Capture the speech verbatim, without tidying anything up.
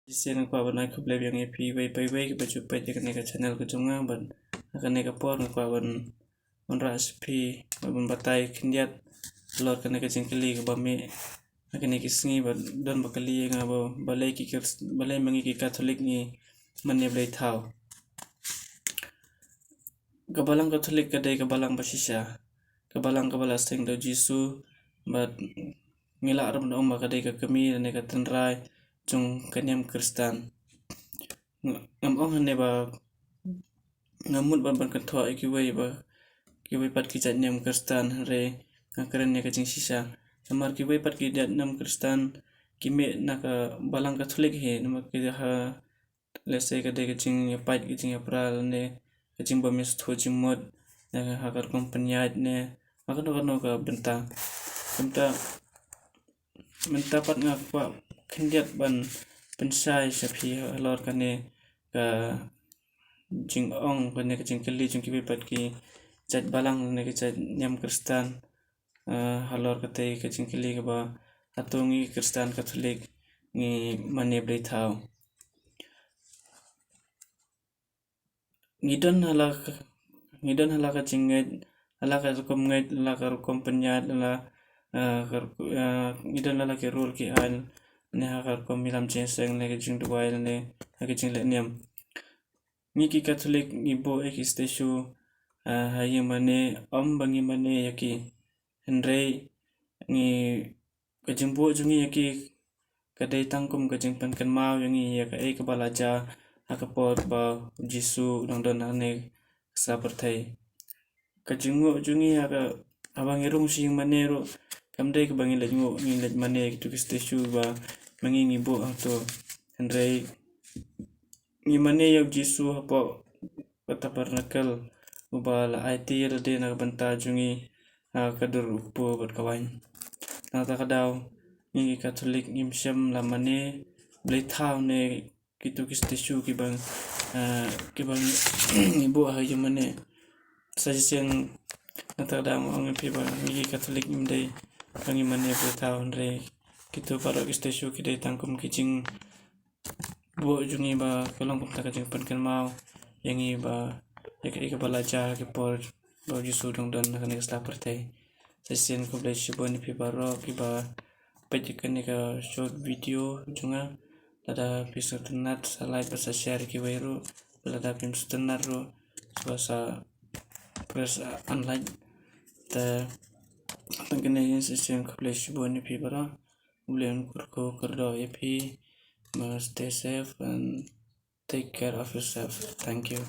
Shisien nga kwah ban ai khublei biang ïa phi iwei pa iwei kiba ju peit ïa kane ka channel ka jong nga, bad ha kane ka por nga kwah ban wanrah sha phi, ban batai khyndiat halor kane ka jingkylli kaba mih ha kine ki sngi, bad don ba kylli ïa nga ba balei ki Khrist-, balei ma ngi ki Katholik ngi mane blei thaw. Ka Balang Katholik ka dei ka balang ba shisha, ka balang kaba la seng da u Jisu, bad ngi lah ruh ban ong ba ka dei ka kmie lane ka tynrai jong ka niam Khristan. Nga, ngam ong hangne ba nga mut ban, ban kynthoh ïa kiwei ba, kiwei pat ki jait niam Khristan, hynrei nga kren ïa ka jingshisha. Namar kiwei pat ki jait niam Khristan ki mih na ka Balang Katholik hi, namar ki ha, let's say, ka dei ka jingïapait, ka jingïapra, lane ka jingbymïasnoh jingmut, ne ha ka rukom pynïaid, ne ha kano kano ka bynta. Kumta, mynta pat nga kwah khyndiat ban pynshai sha phi halor kane ka jingong, kane ka jingkylli jong kiwei pat ki jait balang ne ki jait niam Khristan, eh, halor katei ka jingkylli kaba hato ngi Khristan Katholik ngi mane blei thaw. Ngi don ha la ka, ngi don ha la ka jingngeit, ha la ka rukom ngeit, ha la ka rukom pynïaid, ha la, eh, ka ruk-, eh, ngi don ha la ki rule ki aiñ, ne ha ka rukom ïalam jingïaseng, ne ka jingduwai, ne ha ka jingleh niam. Ngi ki Katholik ngi buh ïa ki statue, eh, ha ïing mane, ym ba ngi mane ïa ki. Hynrei ngi, ka jingbuh jong ngi ïa ki ka dei tang kum ka jingpynkynmaw ïa ngi ïa kaei kaba la jia ha ka por ba u Jisu u dang don ha kane ka sla pyrthei. Ka jingnguh jong ngi ha ka, haba ngi rung sha ïing mane ruh, kam dei kaba ngi leit nguh, ngi leit mane ïa kito ki statue ba ma ngi ngi buh hangto. Hynrei ngi mane ïa u Jisu hapoh ka tabernacle uba la aiti ïa lade na ka bynta jong ngi ha ka dur u kpu bad ka waiñ. Nangta ka daw ngi ki Katholik ngim shym la mane blei thaw ne kito ki statue kiba, eh, kiba ngi, ngi buh ha ïing mane. Sa shisien nangta ka daw nga ong ïa phi ba ngi ki Katholik ngim dei ba ngi mane blei thaw, hynrei kito baroh ki statue ki dei tang kum ki jing buh jong ngi ba ka long kumta ka jingpynkynmaw ïa ngi ba ïa kaei kaba la jia ha ki por ba u Jisu u dang don ha kane ka sla pyrthei. Sa shisien khublei shibun ïa phi baroh kiba peit ïa kane ka short video jong nga. Lada phi sngewtynnat sa like bad sa share ïa kiwei ruh. Lada phim sngewtynnat ruh sngewbha sa press, uh, unlike. Te tang kane, sa shisien khublei shibun ïa phi baroh. Khublei un kyrkhu kyrdoh ïa phi. Stay safe and take care of yourself. Thank you.